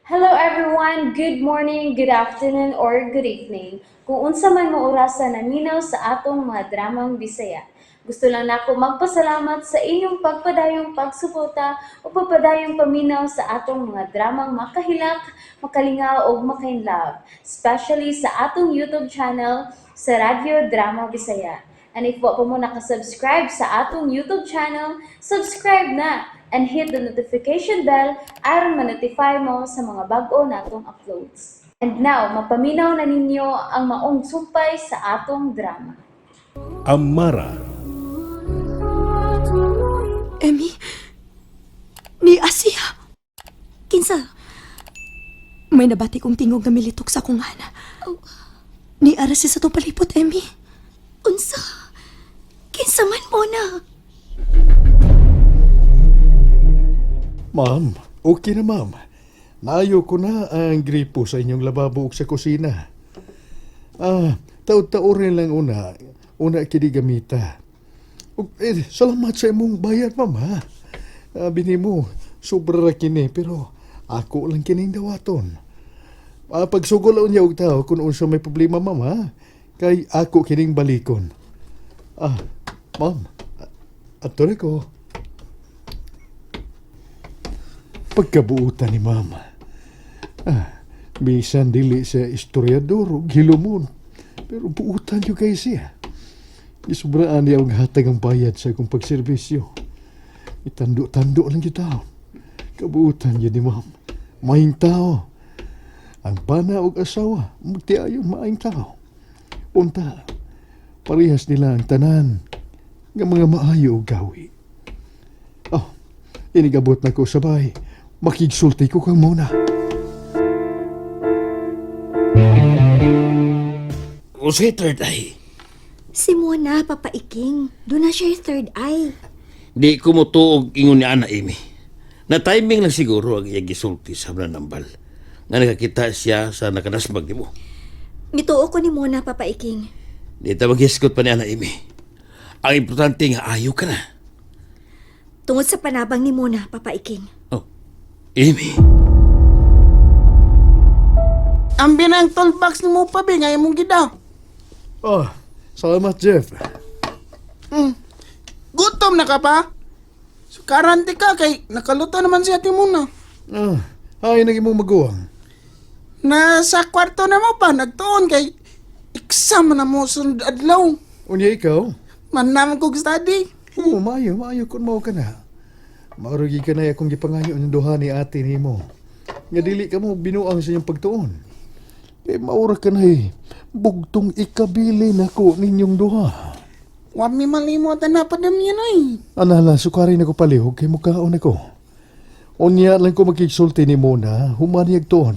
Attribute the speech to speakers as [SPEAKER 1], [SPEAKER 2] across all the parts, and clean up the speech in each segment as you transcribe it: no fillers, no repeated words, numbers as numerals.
[SPEAKER 1] Hello everyone! Good morning, good afternoon, or good evening. Kung unsa man mo orasa naminaw sa atong mga dramang Bisaya. Gusto lang nako magpasalamat sa inyong pagpadayong pagsuporta o pagpadayong paminaw sa atong mga dramang makahilak, makalingaw ug makainlove, especially sa atong YouTube channel sa Radyo Drama Bisaya. And if wa pa mo nakasubscribe sa atong YouTube channel, subscribe na and hit the notification bell aron ma-notify mo sa mga bag-o natong uploads. And now, mapaminaw na ninyo ang maong sumpay sa atong drama.
[SPEAKER 2] Amara.
[SPEAKER 3] Emmy, ni Asia.
[SPEAKER 4] Kinsa?
[SPEAKER 3] May nabati kong tingog nga militok sa akong ana.
[SPEAKER 4] Oh.
[SPEAKER 3] Ni ara siya sa itong palipot, Emmy.
[SPEAKER 4] Unsa? Kinsa man mo na?
[SPEAKER 5] Ma'am, okay na ma'am. Naayo ko na ang gripo sa inyong lababo ug sa kusina. Ah, taod-taorin lang una. Una kini gamita. Ug, eh, salamat sa imong bayad, ma'am ha. Ah, bini mo, sobra ra kini pero ako lang kining dawaton. Ah, pagsugol niya og tao kung unsa may problema, ma'am ha. Kay ako kining balikon. Ah, ma'am, ato na ko. Pagkabuutan ni mama. Ah, bisan dili sa istoryador o gilumon. Pero buutan yun kay siya. Isubraan niya ang hatag ang bayad sa akong pagserbisyo. Itando-tando lang yung tao. Kabuutan yun ni ma'am. Maing tao. Ang bana og asawa, magtiayon maing tao. Unta, parehas nila ang tanan nga mga maayo og gawi. Oh, inigabot na ko sabay. Makigsulti ko kang muna.
[SPEAKER 6] Unsay third eye?
[SPEAKER 4] Si Mona, Papa Iking. Doon na siya yung third eye.
[SPEAKER 6] Di ko mo tuog ingon ni Ana Amy. Na timing lang siguro ang iyang gisulti sa nambal. Nga nakakita siya sa nakanasmag nimo.
[SPEAKER 4] Mituo ko ni Mona, Papa Iking.
[SPEAKER 6] Di ta maghiskot pa ni Ana Amy. Ang importante nga ayo ka na.
[SPEAKER 4] Tungod sa panabang ni Mona, Papa Iking.
[SPEAKER 6] Oh, Amy.
[SPEAKER 7] Ambi na ang toolbox ni mo pa, be. Ngayon mong gida.
[SPEAKER 5] Oh, salamat Jeff.
[SPEAKER 7] Gutom na ka pa? Sukaran ti ka kay nakaluto naman si ate muna.
[SPEAKER 5] Ah, ay nang imong maguwang.
[SPEAKER 7] Nasa kwarto na mo pa, nagtuon kay exam na mo sunod adlaw.
[SPEAKER 5] Unya ikaw?
[SPEAKER 7] Manam kog study.
[SPEAKER 5] Oo, maayo, maayo kung mao ka na. Marugi ka na akong gipangayo ng duha ni ate nimo. Nga dili ka mo binuang sa inyong pagtuon. Kay maura ka na eh. Bugtong ikabili nako ninyong duha.
[SPEAKER 7] Wa mi malimot na padam yan ay.
[SPEAKER 5] Anala, sukari na ko palihog kay mukaon ako. Unya lang ko makigsulti ni Mona, humaniyag tuon.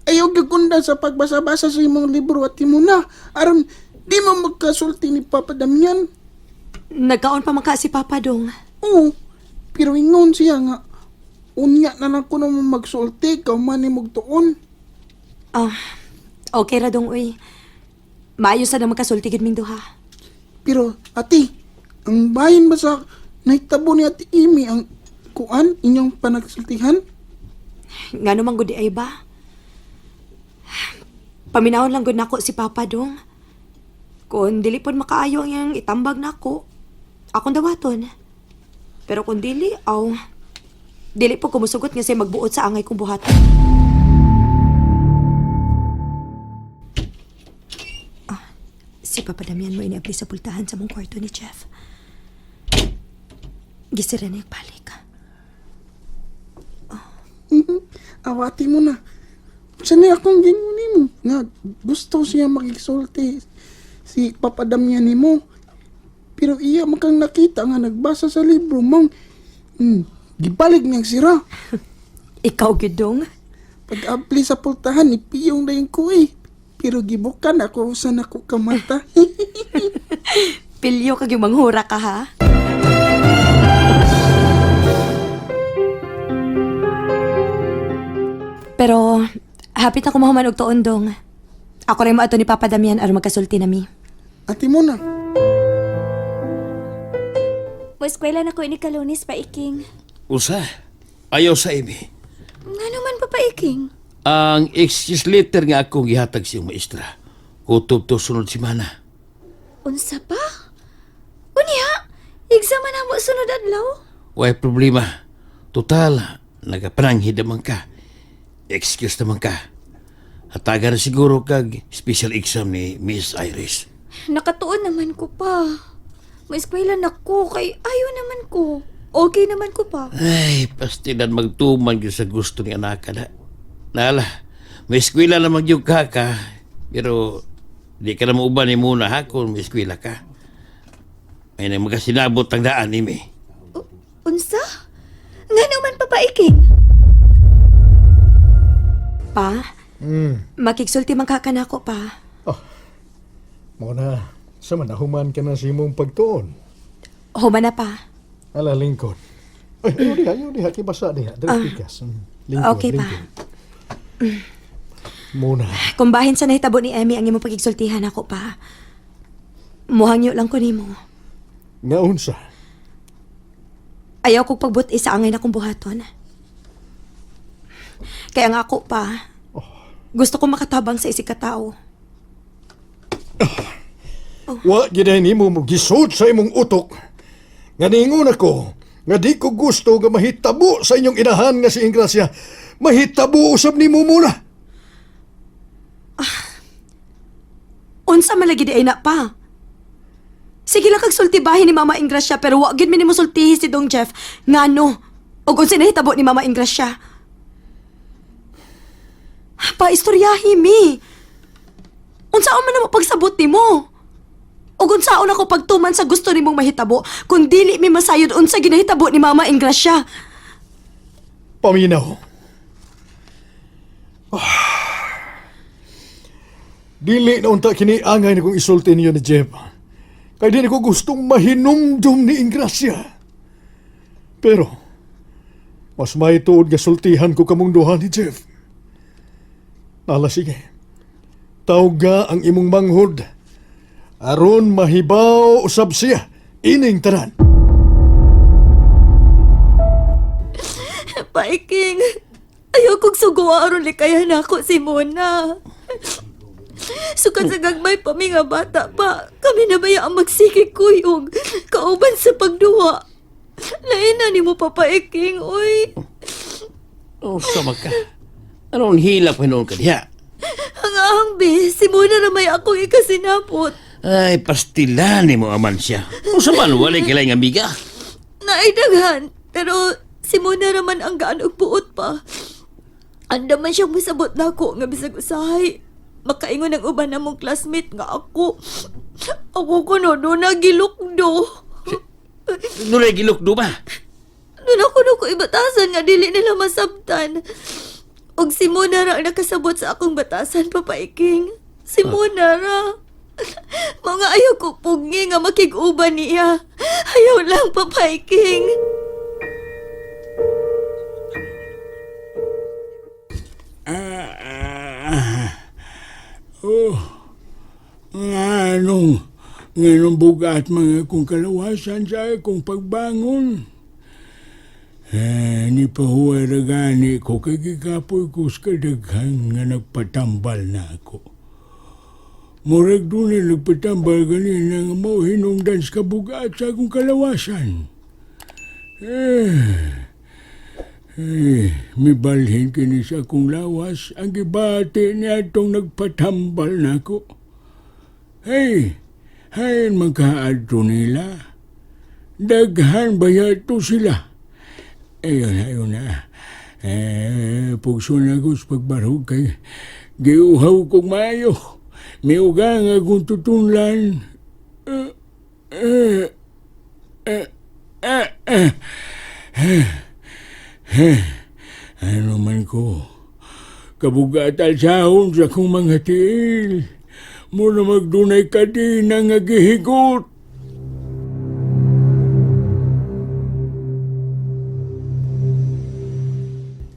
[SPEAKER 7] Ayaw gagunda sa pagbasa-basa sa imong libro ate muna. Aron di mo magkasulti ni Papa Damian.
[SPEAKER 3] Nagkaon pa man ka si Papa dong.
[SPEAKER 7] Oo, pero ingon siya nga unya na lang ko naman magsulti kaw man ni tuon.
[SPEAKER 3] Ah, okay ra dong, uy. Maayo sa na magkasulti gid ming duha.
[SPEAKER 7] Pero ate, ang bahin ba sa nahitabo ni Ate Amy ang kuan inyong panagsultihan?
[SPEAKER 3] Ngano man gud di ay ba? Paminawon lang gud nako si Papa dong. Kung dili pod makaayo ang iyang itambag nako, akong dawaton. Pero kung dili, aw, dili po kumusugot nga siya magbuot sa angay kong buhaton. Ah, si Papa Damian mo iniabli sa pultahan sa mong kwarto ni Jeff. Gisira na yung balik.
[SPEAKER 7] Awati mo na. Sanay akong gingon nimo nga gusto siya makigsulti si Papa Damian nimo. Pero iya man kang nakita nga nagbasa sa libro mong gibalik niyang sira.
[SPEAKER 3] Ikaw, gidong.
[SPEAKER 7] Pag-abli sa pultahan, ipiyong na yung kuy. Pero gibukan ako sa nako kamata.
[SPEAKER 3] Pilyo kag yung manghura ka, ha? Pero, hapit na kumahuman og tuon dong. Ako rin mo ato ni Papa Damian aron magkasulti nami.
[SPEAKER 7] Ate mo na.
[SPEAKER 4] Mo-eskwela na ko ini kalunis pa Iking.
[SPEAKER 6] Usa, ayaw sa imi.
[SPEAKER 4] Ngano man Papa Iking?
[SPEAKER 6] Ang excuse letter nga akong gihatag sa iyong maestra. Kutob to sunod semana.
[SPEAKER 4] Unsa pa? Unya, exam man namo sunod adlaw.
[SPEAKER 6] Way problema. Total, nagapananghid naman ka. Excuse naman ka. Hatagan na siguro kag special exam ni Miss Iris.
[SPEAKER 4] Nakatuon naman ko pa. Mo-eskwela na ko kay ayo naman ko. Okay naman ko pa.
[SPEAKER 6] Ay, pastilan magtuman gyud sa gusto ni anak na. Nala, may eskwela naman gyud ka ka. Pero di ka na mauban ni muna ha kung may eskwela ka. Ay nang magasinabot ang daan ni mi.
[SPEAKER 4] Unsa? Ngano man Papa Iking?
[SPEAKER 3] Pa, makigsulti man ka kanako pa.
[SPEAKER 5] Mo na, sa manahuman ka na sa imong pagtuon.
[SPEAKER 3] Human na pa.
[SPEAKER 5] Ala, lingkod. Ay, ayaw diha, kibasa diha. Dali pikas. Lingkod,
[SPEAKER 3] Okay pa.
[SPEAKER 5] lingkod. Muna.
[SPEAKER 3] Kung bahin sa nahitabo ni Emmy ang imong pagigsultihan ako pa. Muhangyo lang ko nimo.
[SPEAKER 5] Nga unsa.
[SPEAKER 3] Ayaw kong pagbuti sa angay na kong buhaton. Kaya nga ako pa, gusto ko makatabang sa isig katao.
[SPEAKER 5] Wa gid nimo mo gisud sa imong utok. Nga niingon ako, nga di ko gusto nga mahitabo sa inyong inahan nga si Ingracia. Mahitabo usab nimo muna.
[SPEAKER 3] Unsa malagi di ay na pa. Sige lang kag sultibahin ni Mama Ingracia pero wa gid mi nimo sultihi si Dong Jeff ngano og unsa nahitabo ni Mama Ingracia. Pa istoryahi mi. Unsaon man namo pagsabot nimo? Ug unsaon ako pagtuman sa gusto nimong mahitabo kung dili mi masayod unsa ginahitabo ni Mama Ingracia.
[SPEAKER 5] Paminaw. Ah. Dili na unta kini angay na kong isulti niyo ni Jeff. Kay di na ko gustong mahinumdum ni Ingracia. Pero, mas may tuod nga sultihan ko kamong duha ni Jeff. Nala sige. Tawga ang imong manghod. Aron mahibaw usab siya ining tanan.
[SPEAKER 4] Paiking, ayaw kong suguwa aron likayan ako si Mona. Sukat sa gagmay pa mi nga bata pa, kami na baya ang magsikig kuyog, kauban sa pagduwa. Lain na ni mo Papa Iking, oy.
[SPEAKER 6] Oh, sama ka. Anong hilak pa noon ka diha?
[SPEAKER 4] Ang ahang be, si Mona na may akong ikasinapot.
[SPEAKER 6] Ay, pastilan ni mo aman siya. Unsa man walay kilay nga amiga.
[SPEAKER 4] Naidaghan, pero si Mona raman ang gaan og buot pa. Andaman siyang masabot nako nga bisag usahay. Makaingon ang uban namong classmate nga ako. Ako kuno do nagilukdo.
[SPEAKER 6] Nunay gilukdo ba?
[SPEAKER 4] Doon ako no ko ibatasan nga dili nila masabtan. Og si Mona ra ang nakasabot sa akong batasan, Papa Iking. Si Mona ra. Mga ayaw ko pugngi nga makig-uban niya. Ayaw lang, Papa Iking.
[SPEAKER 8] Oh, nganong, nganong bugat mga kong kalawasan sa akong pagbangon. Eh, ni pahuwara gani ko kay gikapoy ko sa kadaghan nga nagpatambal na ako. Murag doon na nagpatambal ganina nga mao hinungdan sa kabugat sa akong kalawasan. Eh, eh, mibalhin kini sa akong lawas ang gibati niya itong nagpatambal nako. Hey, hain magkaadto nila. Daghan ba yato sila? Ayun, ayun na. Eh, pugso na ko sa pagbarog kay giuhaw kong maayo. Miuga nga akong tutunlan. Eh, eh, eh, eh, eh. Ano man ko, kabugatal sahon sa akong mga tiil. Muna magdunay ka din ang agihigot.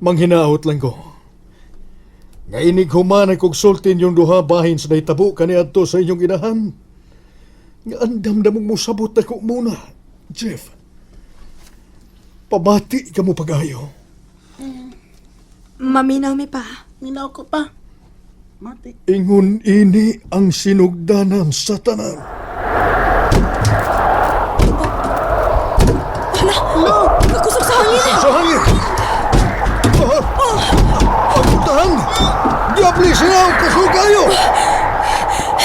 [SPEAKER 5] Manghinaot lang ko. Nga inig human kog sultin yung duha bahin sa nahitabo kaniadto sa inyong inahan. Nga andam na mong musabot ako muna, Jeff. Pamati ka mo pagayo.
[SPEAKER 3] Maminaw mi pa.
[SPEAKER 7] Minaw ko pa. Mati.
[SPEAKER 5] Ingon ini ang sinugdanan sa tanan.
[SPEAKER 3] Hala! Kakusog sa hangin!
[SPEAKER 5] Sa hangin! Ah! Pagpuntahan! Diabli siya ang kasugayo!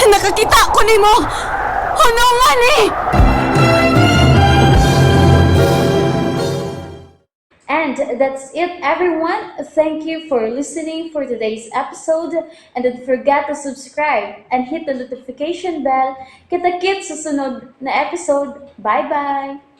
[SPEAKER 3] Nakakita ko nimo! Ano nga ni?
[SPEAKER 1] And that's it, everyone. Thank you for listening for today's episode. And don't forget to subscribe and hit the notification bell. Kita-kits sa sunod na episode. Bye-bye!